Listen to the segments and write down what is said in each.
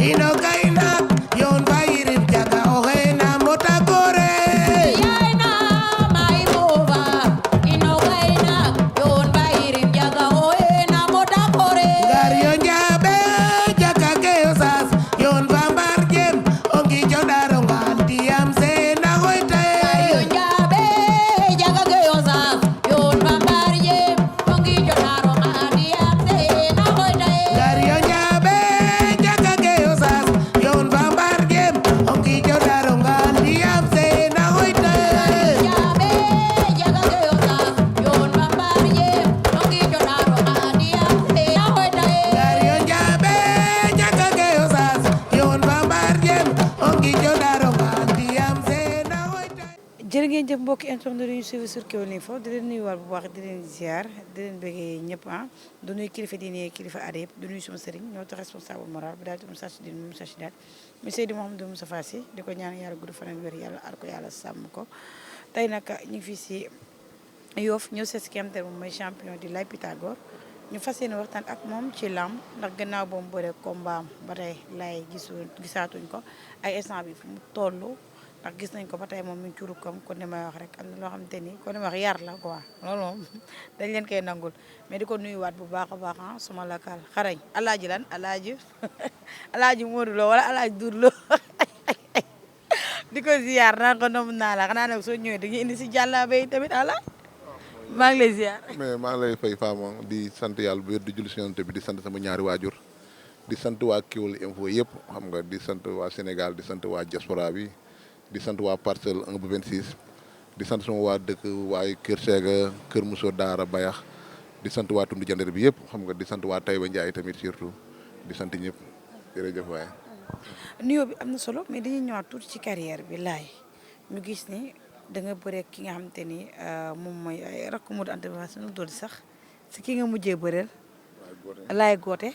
ino gaina yon bayirim jaga oxena mota gore Yaina mai mova ino gaina yon bairim jaga oena moda kore gar yo njabe jaka ke osas yon bambar jem ongi jodaro ngantiyam sena hoitae Ayo njabe jaga geyosa yon bambarye ongi jodaro ngadi amse na hoitae gar yo njabe jaka ke osas yon bambar jem ongi jodaro ngantiyam sena hoitae Njabe jaga geyosa yon bambarye ongi jodaro ngadi amse na hoitae gar yo njabe jaka ke osas yon bambar jem ongi jodaro ngantiyam sena hoitae jërë ngeen jëf mbokki internet yi ñu suivre sur Kewel Info di leen nuyuwaat bu baax di leen ziar di leen bëggee ñëpp du nuyu kilifa diine kilifa aada yëpp du nuyu suma sëriñ ñoo tax responsable moral bi daal di Moussa Chidine Moussa Chidaat mu Seydi Mouhamadou Moustapha Sy di ko ñaan yàlla gudd fan ak wér yàlla ar ko yàlla sàmm ko tey nag ñu ngi fii si Yoff ñëw seet si ki nga xamante ne moom mooy champion di Laye Pythagore ñu fas yéene waxtaan ak moom ci làmb ndax gannaaw ba mu bëree combat am ba tey Laye gisaatuñ ko ay instant bi fu mu toll ndax gis nañ ko ba tey moom mi ngi ci rukkam kon ni may wax rek am na loo xamante ni kon ni may wax yar la quoi loolu moom dañ leen koy nangul mais di ko nuyuwaat bu baax a baax suma lakal xarañ alaaji lan alaaji alaaji Modou Lo wala alaaji Doudou Lo di ko ziar naan ko nom naa la xanaa nag soo ñëwee dañuy indi si jàllaabe yi tamit ala maa ngi lay ziar. mais maa ngi lay fay Fama di sant yàlla bu wér di julli si yonent bi di sant sama ñaari waajur di sant waa Kewel Info yëpp xam nga di sant waa Sénégal di sant waa diaspora bi di sant waa parcelle 1 ba 26 di sant sama waa dëkk waay Kër Sega Kër Mousso Daara Bayax di sant waa Tundu Jandeer bi yëpp xam nga di sant waa Taïba Ndiaye tamit surtout di sant ñëpp jërëjëf waaye. nuyoo bi am na solo mais dañuy ñëwaat tuuti ci carrière bi Laye ñu gis ni da nga bëre ki nga xamante ni moom mooy rakk Modou Anta Bass nu doon sax si ki nga mujjee bëreel Laye Gothé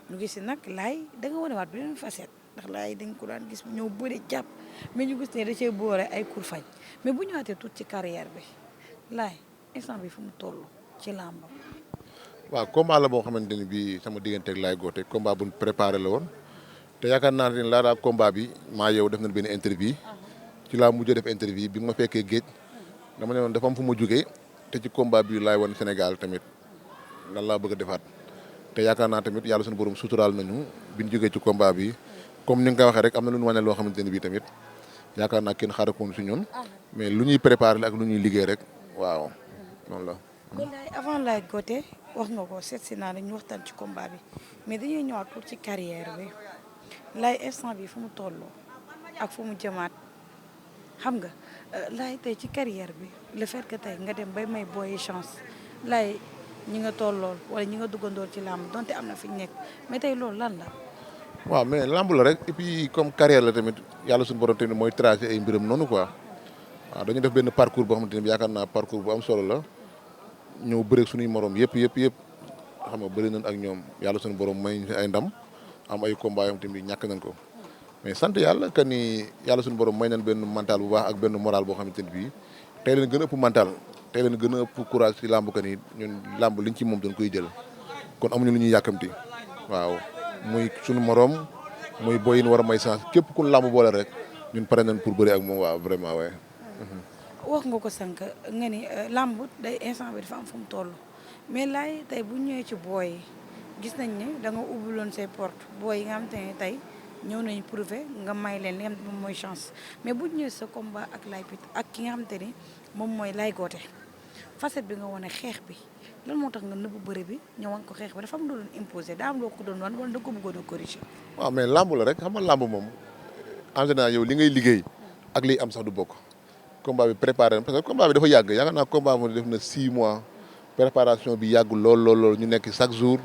ñu gis ni nag Laye da nga wane waat beneen facette ndax Laye dañ ko daan gis ñëw bëre jàpp mais ñu gis ne da cee boole ay kurfañ mais bu ñëwaatee tuuti ci carrière bi Laye instant bi fu mu toll ci làmbam. waaw combat la boo xamante ni bii sama digganteeg Laye Gothé combat bu ñu préparé la woon te yaakaar naa ne laataa combat bi maa yow def nañ benn interview ci laa mujjee def interview bi ma fekkee géej dama ne woon dafa am fu ma jugee te ci combat bi laay wan Sénégal tamit lan laa bëgg a defaat te yaakaar naa tamit yàlla suñu borom suturaal nañu bi ñu jógee ci combat bi comme ni nga ko waxee rek am na lu ñu wane loo xamante ne bii tamit yaakaar naa kenn xaarakoon si ñun mais lu ñuy préparé la ak lu ñuy liggéey rek waaw noonu la. kon Laye avant Laye Gothé wax nga ko seet si naa ne ñu waxtaan ci combat bi mais dañuy ñëwaat tuuti ci carrière bi Laye instant bi fu mu tolloo ak fu mu jëmaat xam nga Laye tey ci carrière bi le fait que tey nga dem bay may booyi chance Laye ñi nga tollool wala ñi nga duggandool ci làmb donte am na fi ñu nekk mais tey loolu lan la. waaw mais lamb la rek et puis comme carrière la tamit yàlla suñu borom tamit mooy tracé ay mbiram noonu quoi waaw dañu def benn parcours boo xamante ne yaakaar naa parcours bu am solo la ñëw bëreeg suñuy morom yëpp xam nga bëri nañ ak ñoom yàlla suñu borom may ñu ay ndam am ay combat yoo tamit ñàkk nañ ko mais sant yàlla que ni yàlla suñu borom may nañ benn mental bu baax ak benn moral boo xamante ne bii tey leen gën a ëpp mental tey leen gën a ëpp courage ci lamb que ni ñun lamb liñ ci moom dañ koy jël kon amuñu lu ñuy yàkkamti waaw. muy suñu morom muy boyin war a may chance képp ku làmb boole rek ñun pare nañ pour bëri ak moom waaw vraiment waaye. wax nga ko sànq nga ni làmb day instant bi dafa am fu mu toll mais Laye tey bu ñëwee ci booy yi gis nañ ne da nga ubbiloon say porte booy yi nga xam te ne tey ñëw nañu prouver nga may leen li nga xam te moom mooy chance mais bu ñëwee sa combat ak Laye Pythagore ak ki nga xam te ni moom mooy Laye Gothé facette bi nga wane xeex bi lan moo tax nga nëbbu bëre bi ñëwoon ko xeex ba dafa am loo doon imposé daa am loo ko doon wan wala da ko bëggoon a corriger. waaw mais làmb la rek xam nga làmb moom en général yow li ngay liggéey ak liy am sax du bokk combat bi préparé parce que combat bi dafa yàgg yaakaar naa combat moom def na 6 mois préparation bi yàgg lool ñu nekk chaque jour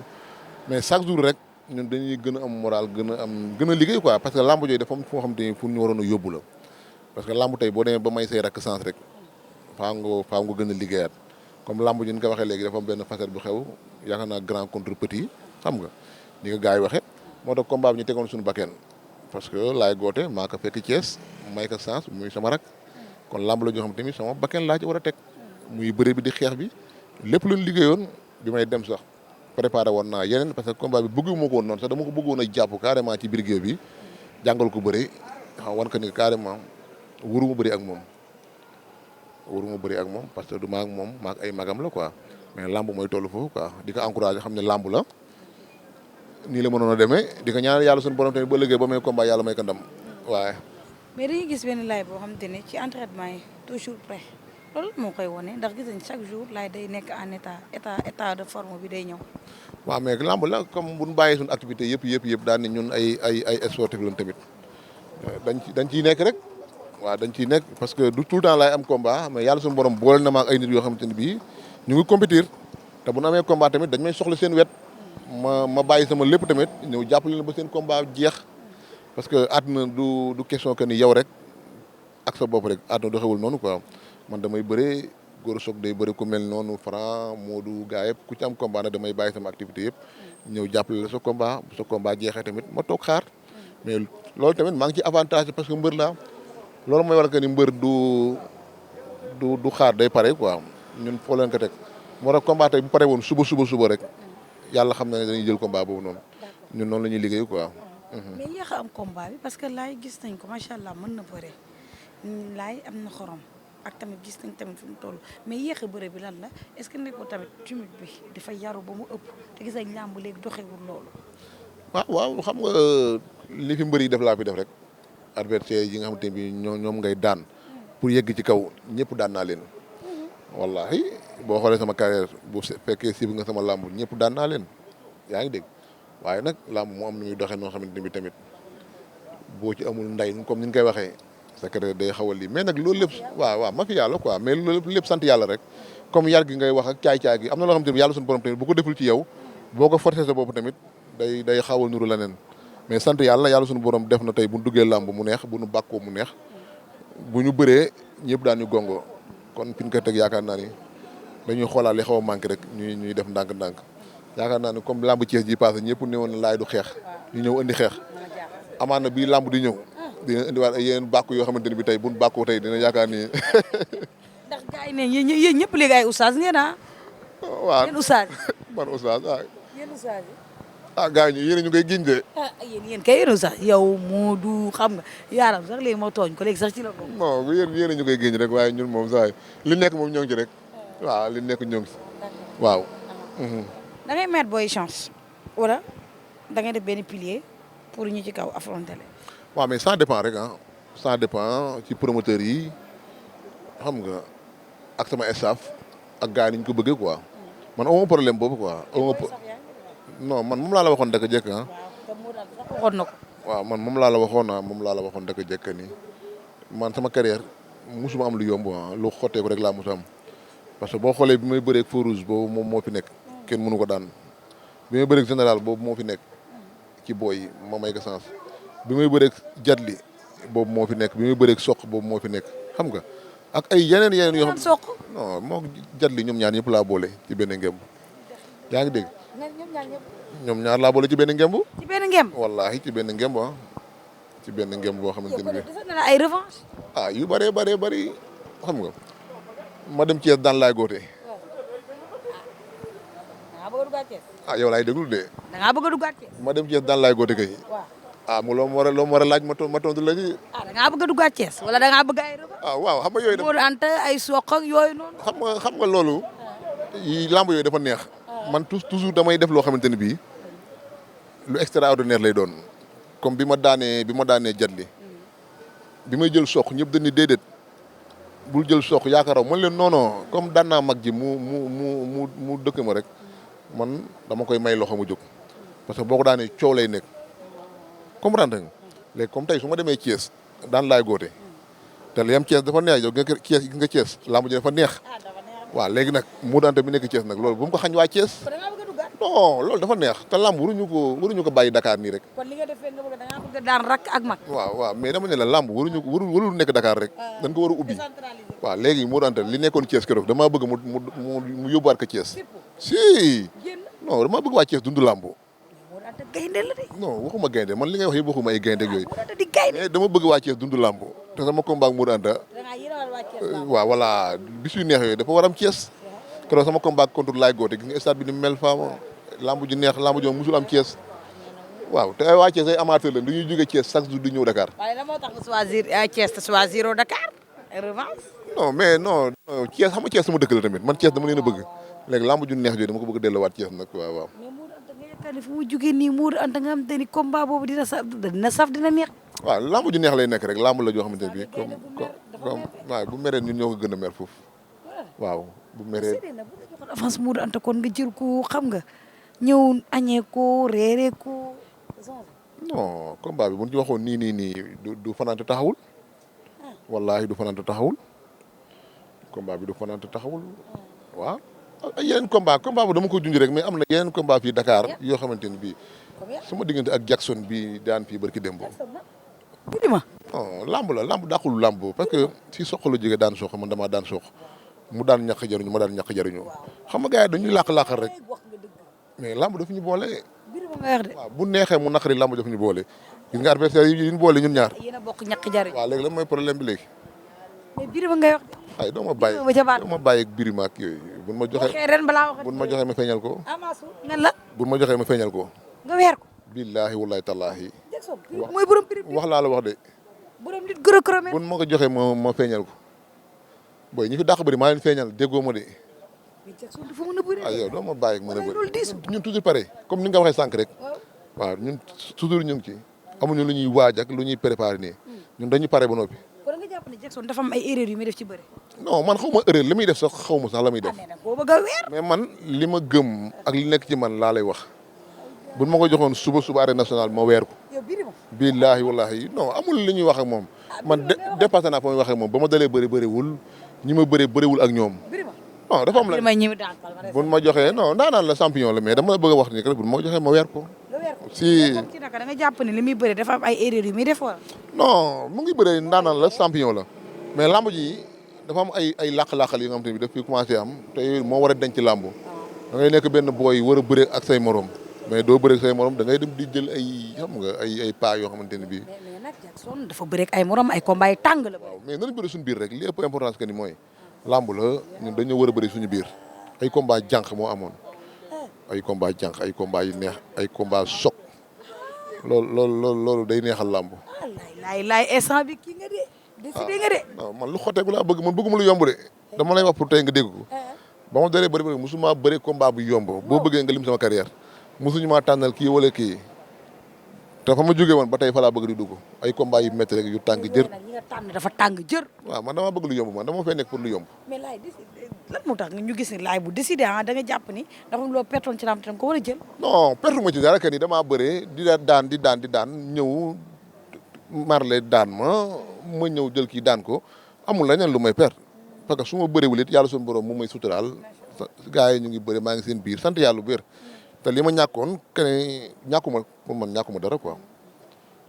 mais chaque jour rek ñun dañuy gën a am moral gën a liggéey quoi parce que làmb jooju dafa am foo xam te ni fu ñu waroon a yóbbu la parce que làmb tey boo demee ba may say rakk sens rek faa nga gën a liggéeyaat comme lamb ji ni ko waxee léegi dafa am benn facette bu xew yaakaar naa grand contre petit xam nga ni ko gars yi waxee moo tax combat bi ñu tegoon suñu bakkeen parce que Laye Gothé maa ko fekk Thiès may ko sens muy sama rak kon lamb la ñoo xam tamit sama bakkeen laa ci war a teg muy bëre bi di xeex bi lépp luñ liggéeyoon bi may dem sax préparé woon naa yeneen parce que combat bi bëgguma ko woon noonu sax dama ko bëggoon a jàpp carrément ci biir géew bi jàngal ko bëri wan ko ni carrément waruma bëri ak moom parce que du ma ak moom maak ay magam la quoi mais lamb mooy toll foofu quoi di ko encouragé xam ne lamb la nii la mënoon a demee di ko ñaanal yàlla suñu borom tamit ba liggéey ba may combat yàlla may ko ndam waaye. mais dañuy gis benn laay boo xamante ne ci entraînement yi toujours prêt loolu moo koy wone ndax gis nañ chaque jour laay day nekk en état de forme bi day ñëw. waaw mais lamb la comme bu ñu bàyyee suñu activité yëpp daan ne ñun ay sportif lañ tamit dañ ciy nekk rek waaw dañ ciy nekk parce que du tout le temps laay am combat mais yàlla suñu borom boole na ma ak ay nit yoo xamante ne bii ñu ngi compétir te bu ñu amee combat tamit dañ may soxla seen wet ma bàyyi sama lépp tamit ñëw jàppale leen ba seen combat jeex parce que àdduna du question que ni yow rek ak sa bopp rek àdduna doxewul noonu quoi man damay bëree góor soog day bëri ku mel noonu Franc Modou gaa yëpp ku ci am combat nag damay bàyyi sama activité yëpp ñëw jàppale la sa combat bu sa combat jeexee tamit ma toog xaar mais loolu tamit maa ngi ci avantage parce que mbër laa loolu mooy waral que ni mbër du xaar day pare quoi ñun foo leen ko teg moo tax combat tey bu pare woon suba rek yàlla xam na ne dañuy jël combat boobu noonu ñun noonu la ñuy liggéey quoi. mais yéex a am combat bi parce que laay gis nañ ko macha allah mën na bëre laay am na xorom ak tamit gis nañ tamit fi mu toll mais yéex a bëre bi lan la est-ce que nekkul tamit timide bi dafa yaru ba mu ëpp te gis nañ làmb léegi doxewul loolu. waaw xam nga li fi mbër yi def laa fi def rek adversaire yi nga xamante ne bii ñoom ngay daan pour yegg ci kaw ñëpp daan naa leen. wallahi boo xoolee sama carrière bu fekkee sib nga sama làmb ñëpp daan naa leen yaa ngi dégg waaye nag làmb mu am nu muy doxee noo xamante ne bi tamit boo ci amul nday comme ni ñu koy waxee secret day xaw a lii mais nag loolu lépp waaw ma fi yàlla quoi mais loolu lépp sant yàlla rek comme yar gi ngay wax ak caay-caay gi am na loo xamante ne yàlla suñu borom tamit bu ko deful ci yow boo ko forcé sa bopp tamit day xaw a nuru leneen mais sant yàlla suñu borom def na tey bu ñu duggee làmb mu neex bu ñu bàkkoo mu neex bu ñu bëree ñëpp daan ñu gongo kon fi ñu ko teg yaakaar naa ni dañuy xoolaat li xaw a manqué rek ñuy def ndànk-ndànk yaakaar naa ni comme lamb Thiès ji passé ñëpp ne woon laay du xeex ñu ñëw indi xeex amaan na bii lamb di ñëw dina indiwaat ay yeneen bàkku yoo xamante ne bi tey buñ bàkkoo tey dina yaakaar ni ndax gars yi ne yéen ñëpp léegi ay oustaz ngeen waaw yéen oustaz man oustaz yéen oustaz yi gars yi yéen ñu koy giñ de yéen kay yéen oustaz yow Modou xam nga yaaram sax léegi moo tooñ ko léegi sax ci la bokk non yéen ñu koy giñ rek waaye ñun moom saa li nekk moom ñoo ngi ci rek waaw li nekk ñoo ngi ci waaw da ngay mettre booy chance wala da ngay def benn pilier pour ñu ci kaw affronter leen waaw mais ça dépend rek ça dépend ci promoteurs yi xam nga ak sama staff ak gars yi ni ñu ko bëggee quoi man amoo problème boobu quoi non man moom laa la waxoon dëgg jekk waxoon na ko waaw man moom laa la waxoon dëgg jekk nii man sama carrière musuma am lu yomb lu xotteeku rek laa musa am parce que boo xoolee bi may bëreeg feu rouge boobu moom moo fi nekk kenn mënu ko daan bi may bëreeg général boobu moo fi nekk ci booy yi ma may ko sens bi may bëreeg jatli boobu moo fi nekk bi may bëreeg soq boobu moo fi nekk xam nga ak ay yeneen yoo xam soq non moo jatli ñoom ñaar ñëpp laa boole ci benn ngemb yaa ngi dégg ñoom ñaar laa boole ci benn ngemb ci benn ngemb wallahi ci benn ngemb ci benn ngemb boo xamante ne na ay revanche yu bëree bëri xam nga ma dem Thiès daan laay goote yow laay déglu de da ngaa bëgg a duggaat Thiès ma dem Thiès daan laay goote kay mu loo ma war a laaj ma tontu la ci da ngaa bëgg a duggaat Thiès wala da ngaa bëgg ay revanche waaw xam nga yooyu Modou Anta ay soq ak yooyu noonu xam nga loolu yi lamb yooyu dafa neex man toujours damay def loo xamante ne bii lu extraordinaire lay doon comme bi ma daanee jatli bi may jël soq ñëpp dañuy déedéet bul jël soq yaakaaraw man leen non comme daan naa mag ji mu dëkk ma rek man dama koy may loxo mu jóg parce que boo ko daanee coow lay nekk comprendre nga léegi comme tey su ma demee Thiès daan laay goote te li am Thiès dafa neex yow gis nga Thiès lamb ji dafa neex waaw léegi nag mu daante bi nekk Thiès nag loolu bu mu ko xañ waa Thiès non loolu dafa neex te lamb waruñu ko bàyyi Dakar nii rek. kon li nga defee nga bëgg da ngaa bëgg daan rakk ak mag. waaw mais dama ne la lamb warul nekk Dakar rek. dañ ko war a ubbi. waaw léegi mu daante li nekkoon Thiès keroog damaa bëgg mu yóbbuwaat ko Thiès. si non damaa bëgg waa Thiès dund lamb. gaynde la de. non waxuma gaynde man li ngay wax yëpp waxuma ay gaynde ak yooyu. di gaynde mais dama bëgg waa Thiès dund lamb te sama combat ak Modou Anta. waaw voilà bis yu neex yooyu dafa war am Thiès. keroog sama combat contre Laye Gote gis nga stade bi ni mel faama lamb ju neex lamb ju musul am Thiès waaw te ay waa Thiès ay amateur lañ dañuy jóge Thiès chaque jour di ñëw Dakar. waaye lan moo tax nga choisir Thiès te choisir Dakar revanche. non mais non Thiès xam nga Thiès sama dëkk la tamit man Thiès dama leen a bëgg léegi lamb ju neex jooju dama ko bëgg a delluwaat Thiès nag waaw waaw. mais Modou Anta nga yaakaar ne fu mu jugee nii Modou Anta nga xamante ni combat boobu dina saf dina neex. waaw lamb ju neex lay nekk rek lamb la joo xamante ne bii comme waaw bu meree ñun ñoo ko gën a mer foofu waaw bu meree. avance Modou Anta kon nga jël ko xam nga ñëw añee ko reeree ko. non combat bi bu ñu ci waxoon nii du fanaante taxawul wallaahi du fanaante taxawul combat bi du fanaante taxawul waaw. ay yeneen combat bu dama ko junj rek mais am na yeneen combat fii Dakar yoo xamante ni bii sama diggante ak Jackson bi daan fii barki démb. non lamb la lamb dàqul lamb parce que si soq la jógee daan soq man damaa daan soq mu daan ñàkk jariñu ma daan ñàkk jariñu xam nga gars yi dañuy làq-làqal rek mais lamb daf ñu boole. waaw bu neexee mu naqari lamb daf ñu boole gis nga adversaire yi ñu boole ñun ñaar. yéen a bokk ñàkk jariñ. waaw léegi lan mooy problème bi léegi. mais Birima ngay wax. ay doo ma bàyyi ak Birima ak yooyu. buñ ma joxee ma feeñal ko. nga la. buñ ma joxee ma feeñal ko. nga weer ko. billaahi wallaahi tallaahi. mooy borom prix. wax laa la wax de. borom nit gërë kërë. buñ ma ko joxee ma feeñal ko. booy ñi fi dàq bëri maa leen feeñal déggoo ma de. Jackson dafa mën a bëri. yow doo ma bàyyi ak mën a bëri ñun toujours pare comme ni nga waxee sànq rek. waaw ñun toujours ñu ngi ci. amuñu lu ñuy waaj ak lu ñuy préparé nii. ñun dañu pare ba noppi. kon nga jàpp ne Jackson dafa am ay erreur yu muy def ci bëri. non man xaw ma erreur li muy def sax xaw ma sax la muy def. boo bëgg a weer. mais man li ma gëm ak li nekk ci man laa lay wax. buñ ma ko joxoon suba arène nationale ma weer ko. yow Birima. billaahi wallaahi non amul li ñuy wax ak moom. man dépassé naa fa muy wax ak moom ba ma dalee bëriwul ñi ma bëriwul ak ñoom. non dafa am la buñ ma joxee non daanaan la champion la mais dama la bëgg a wax ni que buñ ma joxee ma weer ko. si ci naka da nga jàpp ne li muy bëri dafa am ay erreur yu muy def wala. non mu ngi bëree ndaanaan la champion la mais lamb ji dafa am ay làq-làqal yi nga xam te ne daf fi commencé am te yooyu moo war a denc lamb da ngay nekk benn booy war a bëre ak say morom mais doo bëre ak say morom da ngay dem di jël ay xam nga ay pas yoo xamante ne bii. mais nag Jackson dafa bëre ak ay morom ay combat yu tàng la. waaw mais nañu bëri suñu biir rek li ëpp importance que ni mooy lamb la ñun dañoo war a bëri suñu biir ay combat jànq moo amoon ay combat jànq ay combat yu neex ay combat choc loolu day neexal lamb. laay instant bi kii nga de. décidé nga de. non man lu xoteeku laa bëgg man bëgguma lu yomb de dama lay wax pour tey nga dégg ko ba ma daree bëri musuma bëri combat bu yomb boo bëggee nga lim sama carrière musuñu maa tànnal kii wala kii te fa ma jógee woon ba tey fa laa bëgg di dugg ay combat yu métti rek yu tàng jër. ñi nga tànn dafa tàng jër. waaw man dama bëgg lu yomb man dama fay nekk pour lu yomb. mais laay lan moo tax ñu gis ne laay bu décidé da nga jàpp ni dafa loo pertoon ci lamb tam ko war a jël. non pertu ma ci dara que ni damaa bëree di daan ñëw marle daan ma ñëw jël kii daan ko amul leneen lu may perte parce que su ma bëriwul it yàlla suñu borom mu may suturaal gars yi ñu ngi bëri maa ngi seen biir sant yàlla bu wér te li ma ñàkkoon que ne ñàkkuma pour man ñàkkuma dara quoi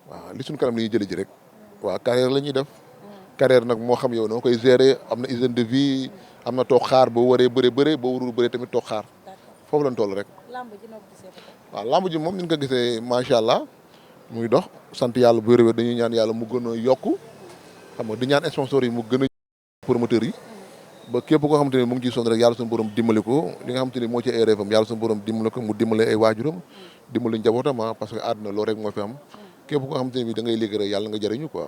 waaw li suñu kanam la ñuy jëlee ji rek waaw carrière la ñuy def carrière nag moo xam yow noo koy gérer am na hygiène de vie am na toog xaar boo waree bëre boo warul bëre tamit toog xaar foofu lañ toll rek. waaw lamb ji moom ni ñu ko gisee macha allah muy dox sant yàlla bu wér dañuy ñaan yàlla mu gën a yokku xam nga di ñaan sponsor yi mu gën a promoteur yi ba képp koo xamante ne mu ngi ciy sonn rek yàlla suñu borom dimbali ko li nga xamante ne moo ci ay rêvam yàlla suñu borom dimbali ko mu dimbali ay waajuram dimbali njabootam parce que àdduna loolu rek moo fi am képp koo xamante ne bi da ngay liggéey rek yàlla nga jëriñu quoi.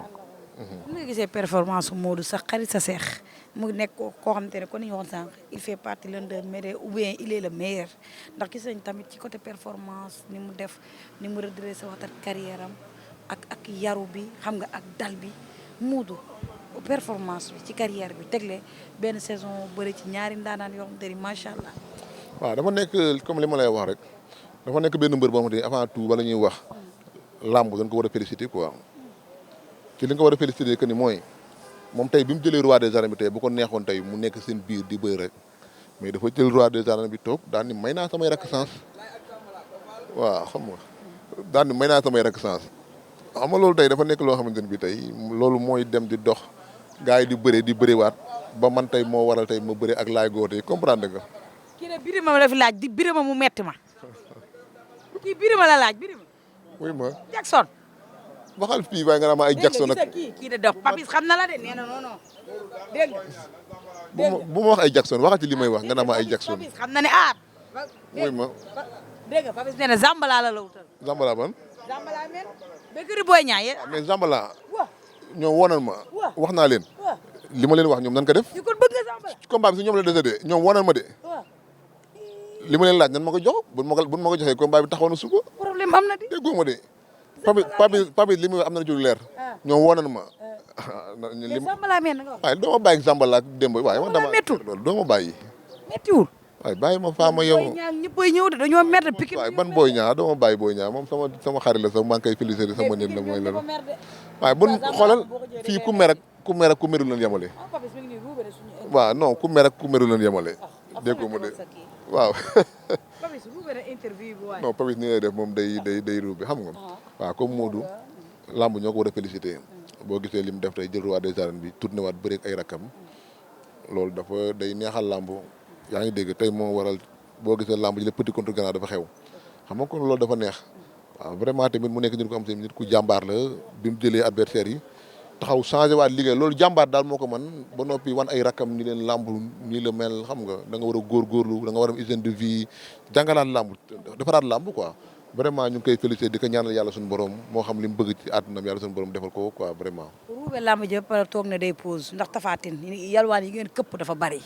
bu nga gisee performance Modou sa xarit sa seex mu nekk koo xamante ne kon ni ñu waxoon sànq il fait partie l'un des meilleurs ou bien il est le meilleur ndax gis nañ tamit ci côté performance ni mu def ni mu redressé waxtaan carrière am ak yaru bi xam nga ak dal bi Modou performance bi ci carrière bi tegle benn saison bëri ci ñaari ndaanaan yoo xamante ni macha allah. waaw dafa nekk comme li ma lay wax rek dafa nekk benn mbër boo xamante ni avant tout bala ñuy wax làmb dañ ko war a féliciter quoi ci li nga ko war a féliciter que ni mooy moom tey bi mu jëlee roi des arènes bi tey bu ko neexoon tey mu nekk seen biir di bëri rek mais dafa jël roi des arènes bi toog daan ni may naa samay rakk sens waaw xam nga daan ni may naa samay rakk sens xam nga loolu tey dafa nekk loo xamante ni bi tey loolu mooy dem di dox gars yi di bëriwaat ba man tey moo waral tey ma bëri ak laay goote comprendre nga. kii de Birima la fi laaj di Birima mu metti ma kii Birima la laaj Birima. oui ma Jackson. waxal fii waaye nga naan ma ay Jackson ak kii de dox Papis xam na la de nee na non non dégg nga. bu ma wax ay Jackson waxal ci li may wax nga naan ma ay Jackson. Papis xam na ne ah. oui ma dégg nga Papis nee na Zambala la wutal. Zambala man. Zambala men békri Boy Niang yéen. mais Zambala wa ñoom wonan ma. Waaw. wax naa leen. wa li ma leen wax ñoom nan ko def. ñu kon bëgg nga Zambala. combat bi si ñoom la dese de ñoom wonan ma de. wa li ma leen laaj nan ma ko jox buñ ma ko joxee combat bi taxaw na suba. problème am na di. déggoo ma de. Papis li muy am na ci lu leer. ñoom wonan ma. mais Zambala men nga wax. waaye doo ma bàyyi Zambala ak démb waaye man dama mettul. loolu doo ma bàyyi. méttiwul. waaye bàyyi ma faama yow. Boy Niang ñëppay ñëw de dañoo mer de Pikine. waaye ban Boy Niang doo ma bàyyi Boy Niang moom sama xarit la sax maa ngi koy félicité sama nit la mooy lan. waaye buñ xoolal fii ku mer ak ku merul leen yemale. waaw non ku mer ak ku merul leen yemale. dégg ma de waaw. Papis ruube na interview bi waaye. non Papis ni ngay def moom day ruube xam nga. waaw comme Modou. lamb ñoo ko war a félicité. boo gisee li mu def tey jël roi des arènes bi tourné waat bëreeg ay rakam. loolu dafa day neexal lamb. yaa ngi dégg tey moo waral boo gisee lamb ji le petit contre grand dafa xew xam nga kon loolu dafa neex waaw vraiment tamit mu nekk nit ku am tamit nit ku jàmbaar la bi mu jëlee adversaire yi taxaw changé waat liggéey loolu jàmbaar daal moo ko man ba noppi wan ay rakam ni leen lamb nii la mel xam nga da nga war a góorgóorlu da nga war a am hygiène de vie jàngalaat lamb defaraat lamb quoi vraiment ñu ngi koy félicité di ko ñaanal yàlla suñu borom moo xam li mu bëgg ci àddunam yàlla suñu borom defal ko quoi vraiment. ruube lamb ji ba toog na day pause ndax tafaatin yalwaan yi ngeen këpp dafa bari.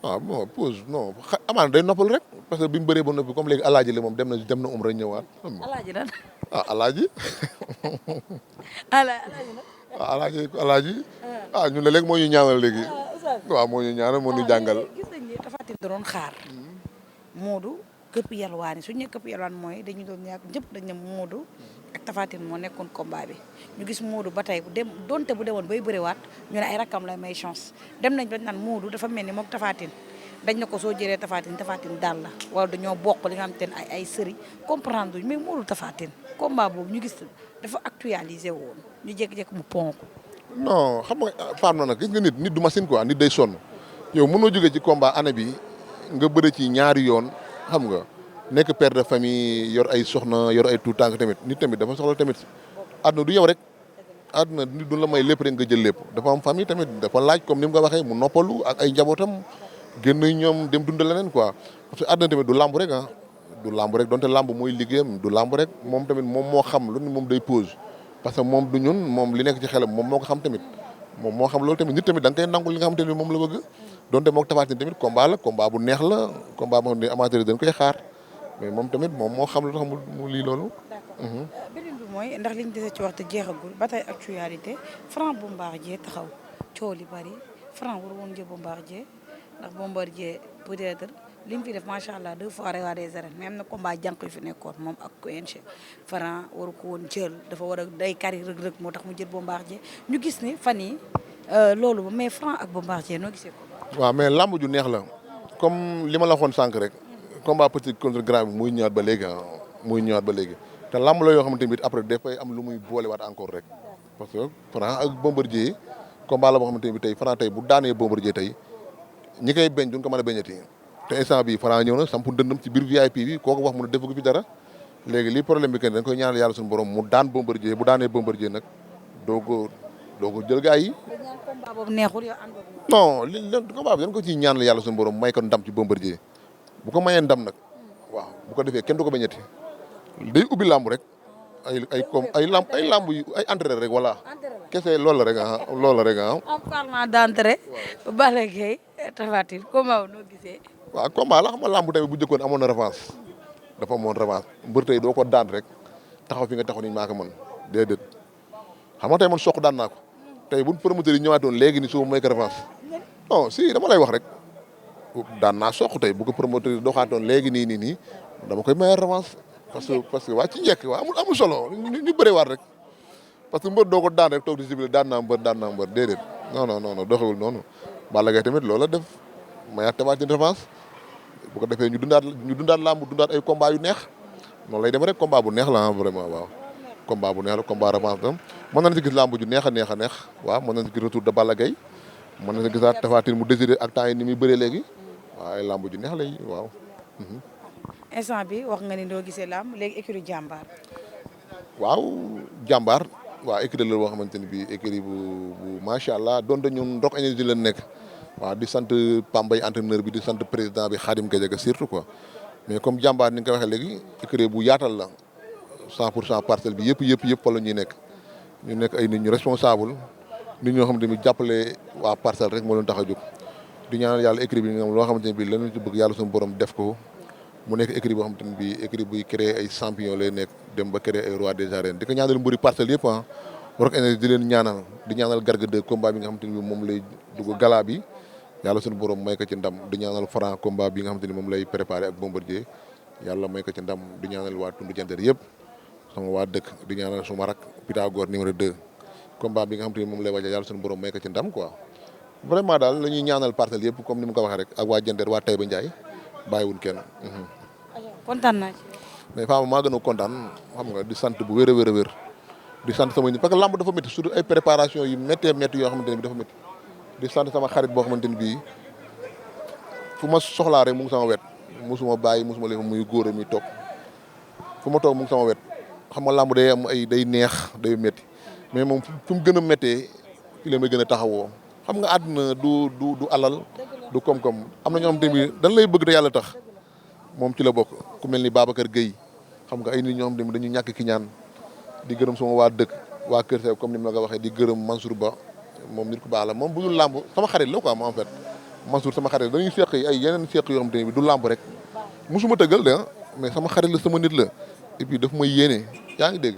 waaw bon pause non amaana day noppal rek parce que bi mu bëree ba noppi comme léegi alaaji la moom dem na umra ñëwaat. alaaji lan. ah alaaji. alaaji lan. ah alaaji. ah ñun la léegi moo ñu ñaanal léegi. waaw moo ñu ñaanal moo ñu jàngal. gis nañ ni Tapha Tine da doon xaar. Modou këpp yalwaan yi suñu nee këpp yalwaan mooy dañu doon ñàkk ñëpp dañ ne Modou ak Tapha Tine moo nekkoon combat bi ñu gis Modou ba tey donte bu demoon bay bëriwaat ñu ne ay rakkam lay may chance dem nañ ba naan Modou dafa mel ni moom Tapha Tine dañ na ko soo jëlee Tapha Tine daal la wala dañoo bokk li nga xam te ne ay sëriñ comprendre mais Modou Tapha Tine combat boobu ñu gis dafa actualisé woon ñu jékki-jékki mu ponk. non xam nga faam na nag gis nga nit du machine quoi nit day sonn yow mënoo jógee ci combat année bi nga bëri ci ñaari yoon xam nga nekk père de famille yor ay soxna yor ay tout tànk tamit nit tamit dafa soxla tamit àdduna du yow rek àdduna nit du la may lépp rek nga jël lépp dafa am famille tamit dafa laaj comme ni mu ko waxee mu noppalu ak ay njabootam génn ñoom dem dund leneen quoi parce que àdduna tamit du lamb rek ah du lamb rek donte lamb mooy liggéeyam du lamb rek moom tamit moom moo xam lu moom day pause parce que moom du ñun moom li nekk ci xelam moom moo ko xam tamit moom moo xam loolu tamit nit tamit da nga koy nangul li nga xam te ne moom la bëgg donte moo ko Tapha Tine tamit combat la combat bu neex la combat boo xam ne amateur yi dañ koy xaar mais moom tamit moom moo xam lu tax mu lii loolu. d'accord beneen bi mooy ndax liñ dese ci wax te jeexagul ba tey actualité Franc Bombardier taxaw coow li bari Franc war woon jël Bombardier ndax Bombardier peut-être li mu fi def macha allah 2 fois roi des arènes mais am na combat jànq yu fi nekkoon moom ak Quench Franc waru ko woon jël dafa war a day kari rëg-rëg moo tax mu jël Bombardier ñu gis ni fan yi loolu mais Franc ak Bombardier noo gisee ko. waaw mais lamb ju neex la comme li ma la waxoon sànq rek combat petit contre grand bi muy ñëwaat ba léegi muy ñëwaat ba léegi te lamb la yoo xamante ni après dafay am lu muy boolewaat encore rek parce que Franc ak Bombardier combat la boo xamante ni tey Franc tey bu daanee Bombardier tey ñi koy beñ duñ ko mën a beñati te instant bi Franc ñëw na sampu dëndam ci biir VIP bi kooku wax mu ne defu ko fi dara léegi li problème bi kenn dañ koy ñaanal yàlla suñu borom mu daan Bombardier bu daanee Bombardier nag doo ko jël gaa yi. combat boobu neexul yow ànd non combat bi dañ ko ciy ñaanal yàlla suñu borom may ko ndam ci Bombardier bu ko mayee ndam nag waaw bu ko defee kenn du ko beñati day ubbi lamb rek ay lamb yu ay entraîneur rek voilà kese loolu la rek loolu la rek en parlant d'entrée Balla Gaye Tapha Tine combat noo gisee. waaw combat la xam nga lamb tamit bu njëkkoon amoon na revanche dafa amoon revanche mbër tey doo ko daan rek taxaw fi nga taxaw ni maa ko mën déedéet xam nga tey man soq daan naa ko tey bu promoteur yi ñëwaatoon léegi ni suba mooy ko revanche non si dama lay wax rek daan naa soq tey bu ko promoteur yi doxaatoon léegi nii dama koy may revanche parce que waa ci njëkk waa amul solo ñu bëree waat rek parce que mbër doo ko daan rek toog di sibile daan naa mbër déedéet non doxewul noonu Balla Gaye tamit loola def mayaat Tapha Tine revanche bu ko defee ñu dundaat lamb dundaat ay combat yu neex noonu lay dem rek combat bu neex la vraiment waaw combat bu neex la combat revanche la mën nañ ci gis lamb ju neex a neex waaw mën nañ ci gis retour de Balla Gaye mën nañ ci gisaat Tapha Tine mu décidé ak temps yi ni muy bëree léegi waaw ay lamb ju neex lay waaw instant bi wax nga ni doo gisee lamb léegi écurie jàmbaar. waaw jàmbaar waaw écurie la boo xamante ni bii écurie bu macha allah donte ñun Rock Énergie la nekk waaw di sant Pambay entraîneur bi di sant président bi Khadim Gadiaga surtout quoi mais comme jàmbaar ni nga ko waxee léegi écurie bu yaatal la 100% parcelle bi yëpp fa la ñuy nekk ñu nekk ay nit ñu responsable nit ñoo xamante ni jàppale waa parcelle rek moo leen tax a jóg di ñaanal yàlla écurie bi nga xam loo xamante ne bii lan ci bëgg yàlla suñu borom def ko mu nekk écurie boo xamante ne bii écurie buy créer ay champion lay nekk dem ba créer ay roi des arènes di ko ñaanal mbëri parcelle yëpp Rock Énergie di leen ñaanal di ñaanal Garga 2 combat bi nga xamante ni moom lay dugg gala bi yàlla suñu borom may ko ci ndam di ñaanal Franc combat bi nga xamante ni moom lay préparé ak Bombardier yàlla may ko ci ndam di ñaanal waa Tundu Jandeer yëpp sama waa dëkk di ñaanal suma rak Pythagore numéro 2 combat bi nga xamante ni moom lay waajal yàlla suñu borom may ko ci ndam quoi vraiment daal la ñuy ñaanal parcelle yëpp comme ni mu ko waxee rek ak waa Jandeer waa Taïba Ndiaye bàyyiwul kenn. kontaan naa ci. mais Fama maa gën a kontaan xam nga di sant bu wér a wér di sant sama nit parce que lamb dafa métti surtout ay préparation yu méttee métti yoo xamante ne bi dafa métti di sant sama xarit boo xamante ni bii fu ma soxlaa rek mu ngi sama wet musuma bàyyi musuma leen muy góor mi toog fu ma toog mu ngi sama wet xam nga lamb day am ay day neex day métti mais moom fu mu gën a méttee fi la may gën a taxawoo xam nga àdduna du alal du koom-koom am na ñoo xamante ni dañ lay bëgg te yàlla tax moom ci la bokk ku mel ni Babacar Gueye xam nga ay nit ñoo xam ne dañu ñàkk ki ñaan di gërëm sama waa dëkk waa Kër Seck comme ni ma la ko waxee di gërëm Mansour Ba moom nit ku baax la moom bu dul làmb sama xarit la quoi en fait Mansour sama xarit dañuy seq ay yeneen seq yoo xam te ne bi du làmb rek musuma tëggal de mais sama xarit la sama nit la et puis daf may yéene yaa ngi dégg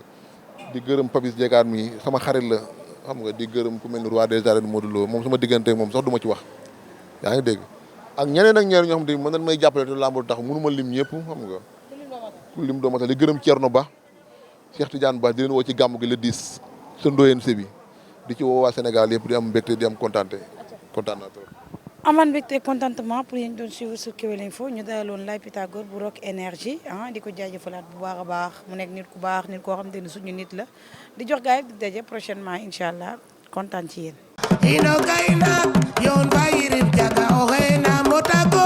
di gërëm Papis Jegaat mi sama xarit la xam nga di gërëm ku mel ni roi des arènes Modou Lo moom sama diggante moom sax du ma ci wax yaa ngi dégg ak ñeneen ak ñeneen ñoo xam te mën nañ may jàppale te làmb tax mënu ma lim ñëpp xam nga ku lim doo ma tax di gërëm Thierno Ba Cheikh Tidiane Ba di leen woo ci gàmm gi le 10 sa Ndoyeen Sébi di ci woo waa Sénégal yëpp di am mbégte di am kontaan naa trop. amaan mbégte contentement pour yéen doon suivre sur Kewel Info ñu dalaloon Laye Pythagore bu Rock Énergie di ko jaajëfalaat bu baax a baax mu nekk nit ku baax nit koo xam te ne suñu nit la di jox gars yi di daje prochainement incha allah kontaan ci yéen. ino kayna yon bayirim jaga o xena motago